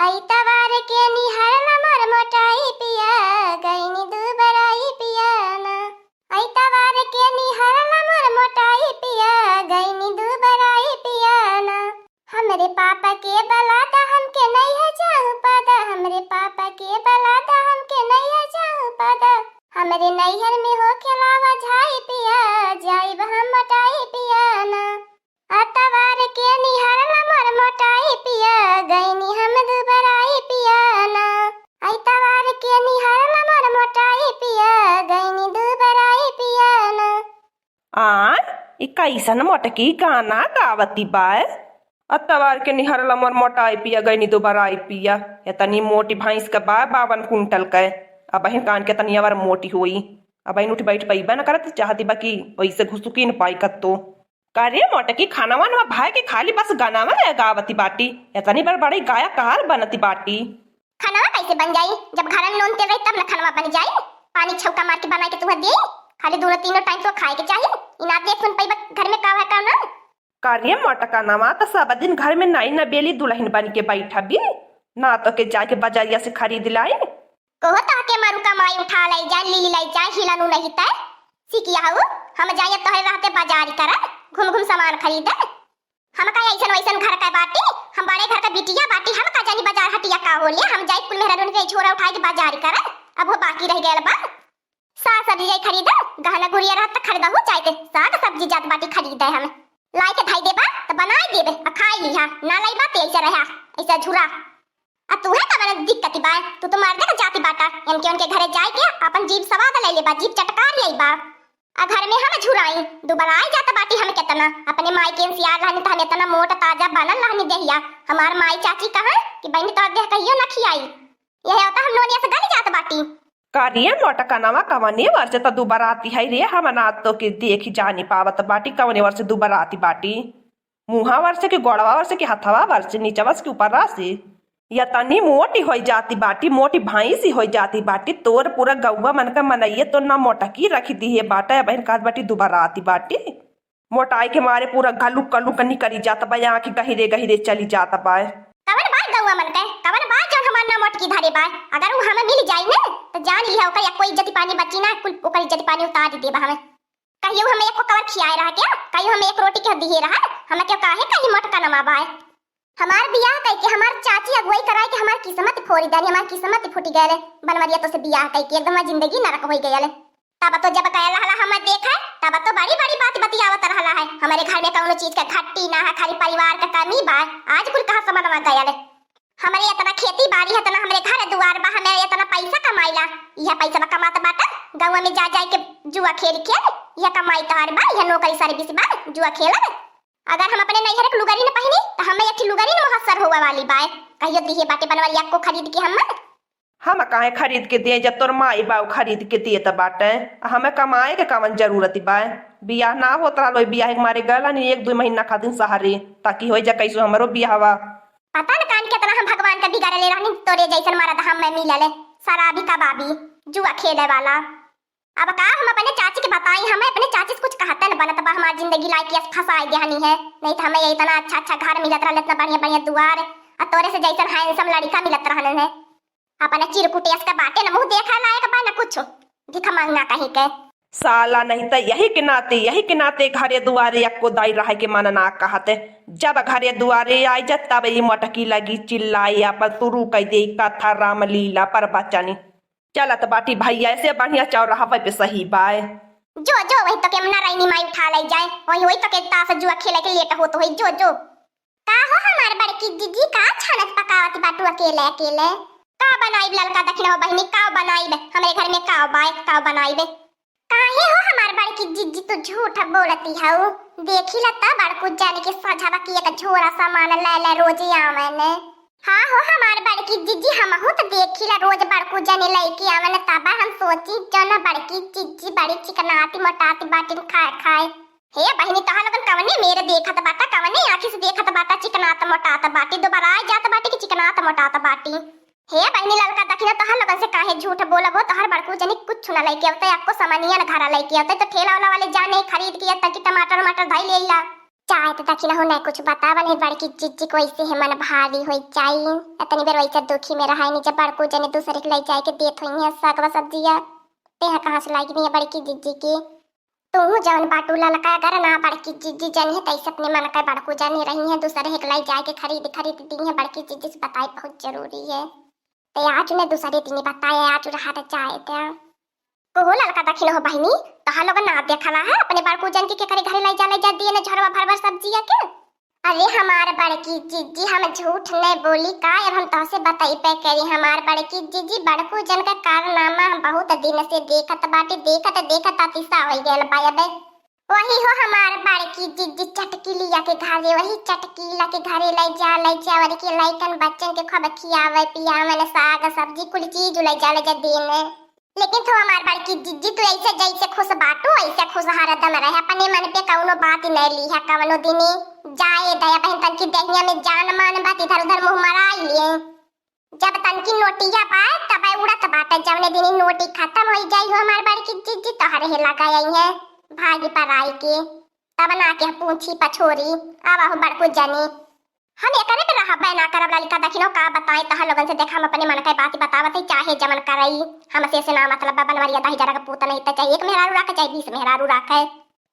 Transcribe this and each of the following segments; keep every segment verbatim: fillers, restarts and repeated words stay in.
अइतवार के निहरला मोर मोटाई पिया, गइनी दुबराई पिया ना। अइतवार के निहरला मोर मोटाई पिया, गइनी दुबराई पिया ना। हमरे पापा के बलादा हमके नैहर जाहु पादा, हमरे पापा के बलादा हमके नैहर जाहु पादा। हमरे नैहर में होखे लावा झाई पिया, जाइब हम मोटाई पिया ना। अतवार के निहरला मोर मोटाई पिया, गइनी हम दुबराई पिया ना। अइतवार के निहरला मोर मोटाई पिया, गइनी दुबराई पिया ना। आय, ई कइसन मोटकी गाना गावती बाय? अतवार के निहरला मोर मोटाई पिया, गइनी दुबराई पिया। एतनी मोटी भैंस के बाय बावन कुंटल के। अबहिन कान के तनी अवर मोटी होई। अबहिन उठ बैठ पइबे न करत, चाहती बा कि ओइसे घुसुकी न पाई कत्तो। का रे मोटकी, खाना वाना भाई के खाली बस गाना में गावती बाटी? एतनी बड़ बड़ी गायककार बनती बाटी। खानवा कैसे बन जाई? जब घर में नून तेल रही तब न खानवा बन जाई। पानी छौका मार के बनाई के तुहा देई। खाली दोनों तीनों टाइम तो खाए के चाही। ई ना देख सुन पइबा घर में का है का ना। का रे मोटका नवा, त सब दिन घर में नाई न बेली दुलहिन बन के बैठबी। ना तो के जाके बजरिया से खरीद लाई। कहो तो के मारू कमाई उठा लाई जाए, लीली लाई जाए, हिलनु नहीं तय। सिकिया हऊ, हम जाइए तोहरे रहते बजारी करे, घूम घूम सामान खरीदे। हम का ऐसन वैसन घर का बाटी, हम बड़े घर का बिटिया बाटी, हम का जानी बजार हटिया का होले, हम जाई कुल मेहरारून के झोरा उठाई के बजारी करे, अब वो बाकी रह गयल बा। साग सब्जी जाई खरीदे, गहना गुड़िया रहत त खरीदहु जाइत, साग सब्जी जात बाटी खरीदे हम। लाई के धई देबा त बनाई देबे, आ खाई लिहा, ना लाई बात ऐसे रहा, ऐसा झुरा। आ तू है का बना दिक्कती बाय, तू तो मर्दे के जाति बाटा, इनके उनके घरे जाए के अपन जीभ स्वाद ले लेबा, जीभ चटकार ले बा। आ घर में हम झुराई, दुबराई जात बाटी हम केतना, अपने माई के सियार रहनी त हम एतना मोट ताजा बनल रहनी देहिया। हमार माई चाची कहा कि बहन तोर देह कहियो न खियाई, यह होता हम नोनिया से गल जात बाटी। का रे मोटकनवा, कवने वर्ष त दुबराती है रे? हम ना तो के देखी जानी पावत बाटी, कवने वर्ष दुबराती बाटी। मुहा वर्ष के, गोड़वा वर्ष के, हथवा वर्ष, नीचवा से के ऊपरा से। या तनी मोटी होई जाती बाटी, मोटी भैंसी होई जाती बाटी। तोर पूरा गौवा मन का मनइये तो ना मोटकी रखी दिहे बाटे, अबहिन कहत बाटी दुबराती बाटी। मोटाई के मारे पूरा गलुक गलुक निकरी जात बा, आँखी गहिरे गहिरे चली जात बा। कवन बाय गौवा मन के, कवन बाय जौन हमार ना मोटकी धरे बाय? अगर उ हमें मिल जाई ना, तो जान लिहा ओकर एको इज्जत पानी बची ना, कुल ओकर इज्जत पानी उतार देबा हमें। कहियो हमें एको कवर खियाए रहा क्या? कहियो हमें एक रोटी के दिहे रहा? हमें क्यों काहे कहीं मोटकनवा बाय? हमार बियाह कइके हमार चाची अगुवाई कराए के हमार किस्मत फोरी देनी, हमार किस्मत फूटी गयल। बनवरिया तो से बियाह कइके एकदम हमार जिंदगी नरक होई गयल। तब तो जब गयल रहला हम देखे, तब तो बड़ी बड़ी बात बतियावत रहला है। हमारे घर में कौनो चीज के घट्टी ना है, खाली परिवार के कमी बा। आज कुल कहाँ समझ में गयल? हमरे इतना खेती बाड़ी है, इतना हमरे घर दुआर बा, हमें इतना पैसा कमाइला, यह पैसा बा कमात बाटा, गाँव में जा जाए के जुआ खेल खेल, यह कमाई तोहार बा, यह नौकरी सर्विस बा, जुआ खेलब। अगर हम अपने नैहर के लुगरी न पहिनी, त हमें एक ठे लुगरी न मुहस्सर होवे वाली बाय। कहियो दिहे बाटे बनवरिया को खरीद के हम। हम काहे खरीद के दिए, जब तोर माई बाऊ खरीद के दिए त बाटे, आ हमें कमाए के कवन जरूरत बाय? बियाह ना होत रहलो, बियाह के मारे गलन एक दो महीना खातिर सहरे, ताकि हो जा कैसो हमरो बियाहवा। पता न कान केतना हम भगवान के बिगाड़ले रहनी, तोरे जैसन मरद हम में मिलले, शराबी कबाबी, जुआ खेले वाला। अब का हम अपने चाची के बताई, हमें अपने चाची से कुछ कहते न बनत बा, हमार जिंदगी लाइक यस फंसाई देहनी है, नहीं तो हमें ये इतना अच्छा अच्छा घर मिलत रहल, इतना बढ़िया बढ़िया दुआर, आ तोरे से जैसन हैंडसम लड़का मिलत रहल है। अपने चिरकुट यस का बाटे न मुंह देखा लायक बा न कुछ, भिखमंगा कहीं के। साला नहीं त यही के नाते, यही के नाते घरे दुआरे यक्को दाई रहे के मन ना कहत। जब घरे दुआरे आई जा तब ई मटकी लगी चिल्लाई, अपन शुरू कर दे कथा रामलीला प्रवचनी। चलत बाटी भैया, ऐसे बढ़िया चौराहा पे सही बाय। जो, जो, वही तो के नारायणी माई उठा ले जाए, वही, वही तो के तास जुआ खेले के लेट होत होई, जो, जो। का हो हमार बड़की दीदी, का छानत पकावत बाटू अकेले, अकेले? का बनाइब ललका दखिना हो बहिनी, का बनाइब? हमरे घर में का बाय, का बनाइब? काहे हो हमार बड़की जिज्जी, तू झूठ बोलती हऊ? देखी ला त बड़कू जानी के सझवा की एक झोरा सामान ले ले रोज आवे ने। हाँ हो हमार बड़की जिज्जी, हमहू त देखी ला रोज बड़कू जानी लइके आवे ने, तब हम सोची जौन बड़की जिज्जी बड़ी चिकनाती मोटाती बाटिन खाए खाए। हे बहिनी, तोहार लोगन कवने मेर देखत बाटा, कवने आँखी से देखत बाटा, चिकनात मोटात बाटी, दुबराए जात बाटी कि चिकनात मोटात बाटी। हे बहिनी, ललका दखिना तोहर लोगन से काहे झूठ बोलब हो? तोहर बड़कू जनी कुछ ना लइके अवते, अक्को सामानिया न घरा लइके अवते, तो ठेला वाला वाले जाने खरीद के अवते कि टमाटर वमाटर धई ले अइला। चाहे तो दखिनहो नहीं कुछ बतावा, नहीं बड़की जिज्जी को ऐसे है मन भारी होइ जाई। इतनी बेर वैसे दुखी में रहा नहीं, जब बड़कू जने दूसरे के लाई जाए के देत होइहैं सागवा सब्जिया, तेह कहाँ से लाइक नहीं है बड़की जिज्जी की। तू जौन बाटू ललका, अगर ना बड़की जिज्जी जनी है, तैसे अपने मन का बड़कू जनी रही है, दूसरे एक लाई जाए के खरीद खरीद दी है, बड़की जिज्जी से बताई बहुत जरूरी है। ते आज ने दूसरे दिन बताए, आज रहा तो चाहे ते। कहो ललका दखिनहो बहिनी, तोहा लोगन ना देखला है अपने बड़कू जन के केकरे घरे लाई जा, लाई जा दिए ने झोरवा भर भर सब्जिया के। अरे हमार बड़की जिज्जी, हम झूठ नहीं बोली का, अब हम तोहसे बताई पे करी। हमार बड़की जिज्जी, बड़कू जन का कारनामा हम बहुत दिन से देखत बाटी, देखत देखत अतिसा हो गयल बा अब। वही हो हमार बड़की जिज्जी चटकीलिया के घरे, वही चटकीला के घरे लाई जा, लाई जा, वही के लइकन बच्चन के खूब खियावे पियावे न, साग सब्जी कुल चीज लाई जा, लाई जा देने। लेकिन तू हमार बड़की जिज्जी, तू ऐसे जैसे खुश बाटू, ऐसे खुश हरदम रहे, अपने मन पे कौनो बात नहीं ली है कौनो दिनी। जाए दया बहन, तनकी देहिया में जान मान बात, इधर उधर मुंह मराई लिए। जब तनकी नोटिया पाए तब उड़त बाटे, जवने दिनी नोटी खत्म हो जाई हो हमार बड़की जिज्जी, तोहरे हे लगा आई है भागी पर आई के। तब ना के पूछी पछोरी, आवा हो बड़कू जनी। हम एकरे पे रहबे ना करब ललिका दखिनो, का बताई तोहर लोगन से। देख हम अपने मन के बात बतावत है, चाहे जमन करई, हमसे से ना मतलब बा। बनवरिया दही जरा के पूत नहीं त चाहे एक मेहरारू राखे चाहे बीस मेहरारू राखे।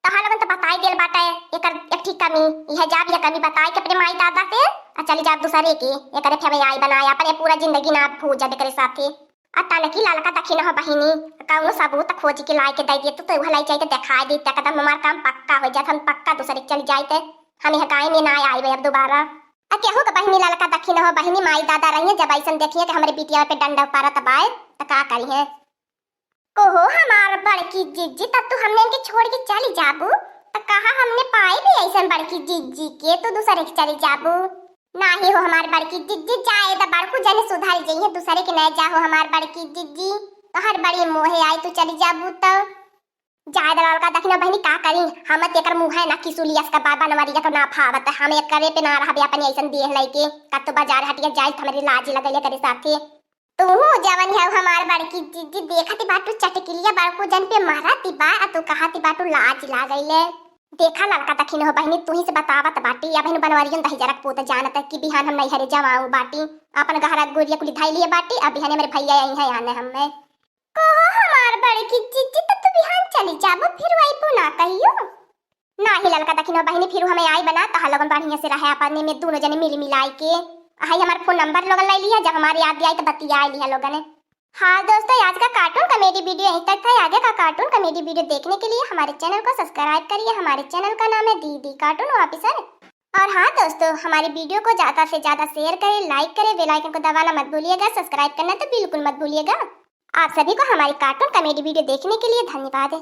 तोहर लोगन तो बताई देल बाटे एकर एक ठीक कमी, यह जाब यह कमी बताई के अपने माई दादा से आ चली जाब दूसरे के। एकरे फेवे आई बनाए अपने पूरा जिंदगी ना भूजब एकरे साथे। आ तनकी ललका दखिनहो बहिनी, कौनो सबूत खोज के लाए के दे दिए, तू तो उहलाई चाहिए तो दिखाई दी, एकदम हमार काम पक्का हो जात, हम पक्का दूसरे के चली जाए ते। हम यह गाय में ना आइबे अब दोबारा। आ केहू के बहिनी ललका दखिनहो बहिनी माई दादा रहिए, जब ऐसन देखिए कि हमरे बिटिया पे डंडा पारत बाय, त का करिहे? कहो हमार बड़की जिज्जी, तब तू हमने इनके छोड़ के चली जाबू, त कहा हमने पाए भी ऐसन बड़की जिज्जी के, तू दूसरे के चली जाबू? नाही हो हमार बड़की जिज्जी, जाए द बड़कू जने सुधर जइहे, दूसरे के न जाहो हमार बड़की जिज्जी, तोहर बड़ी मोहे आई, तू चली जाबू त। जाए द ललका दखिना बहिनी, का करी, हम त एकर मुँह है ना किसुलियस का बा, बनवरिया तो ना फावत, हम एकरे पे ना रहबे अपने ऐसन देह लइके। कत्तो बाजार हटिया जाए त हमरे लाज लगले करे साथे। तू जवन है हमार बड़की जिज्जी, देखत बाटू चटकिलिया बड़कू जन पे मारत बा, आ तू कहत बाटू लाज लागले। देखा ललका दखिनहो बहिनी, तू ही से बतावत बाटी, अब हिन बनवरियन दही जरक पोत जानत कि बिहान हम नैहरे जवाऊ बाटी, अपन गहरा गुरिया कुली धैलिए बाटी, अब बिहान हमरे भैया आई है आने हमें। कहो हमार बड़की जिज्जी, त तू बिहान चली जाबू, फिर अइबू ना कहियो? नाही ललका दखिनो बहिनी, फिर हमें आई बना, तहा लोगन बढ़िया से रहे अपने में दोनों जने मिल मिलाई के। हाई हमार फोन नंबर लोगन ले लिया, जब हमारे याद आई तो बतिया लिया लोगन। हाँ दोस्तों, आज का कार्टून कॉमेडी वीडियो यहीं तक था। आगे का कार्टून कॉमेडी वीडियो देखने के लिए हमारे चैनल को सब्सक्राइब करिए। हमारे चैनल का नाम है दीदी कार्टून ऑफिसर। और हाँ दोस्तों, हमारी वीडियो को ज़्यादा से ज़्यादा शेयर करें, लाइक करें, बेल आइकन को दबाना मत भूलिएगा, सब्सक्राइब करना तो बिल्कुल मत भूलिएगा। आप सभी को हमारी कार्टून कॉमेडी वीडियो देखने के लिए धन्यवाद।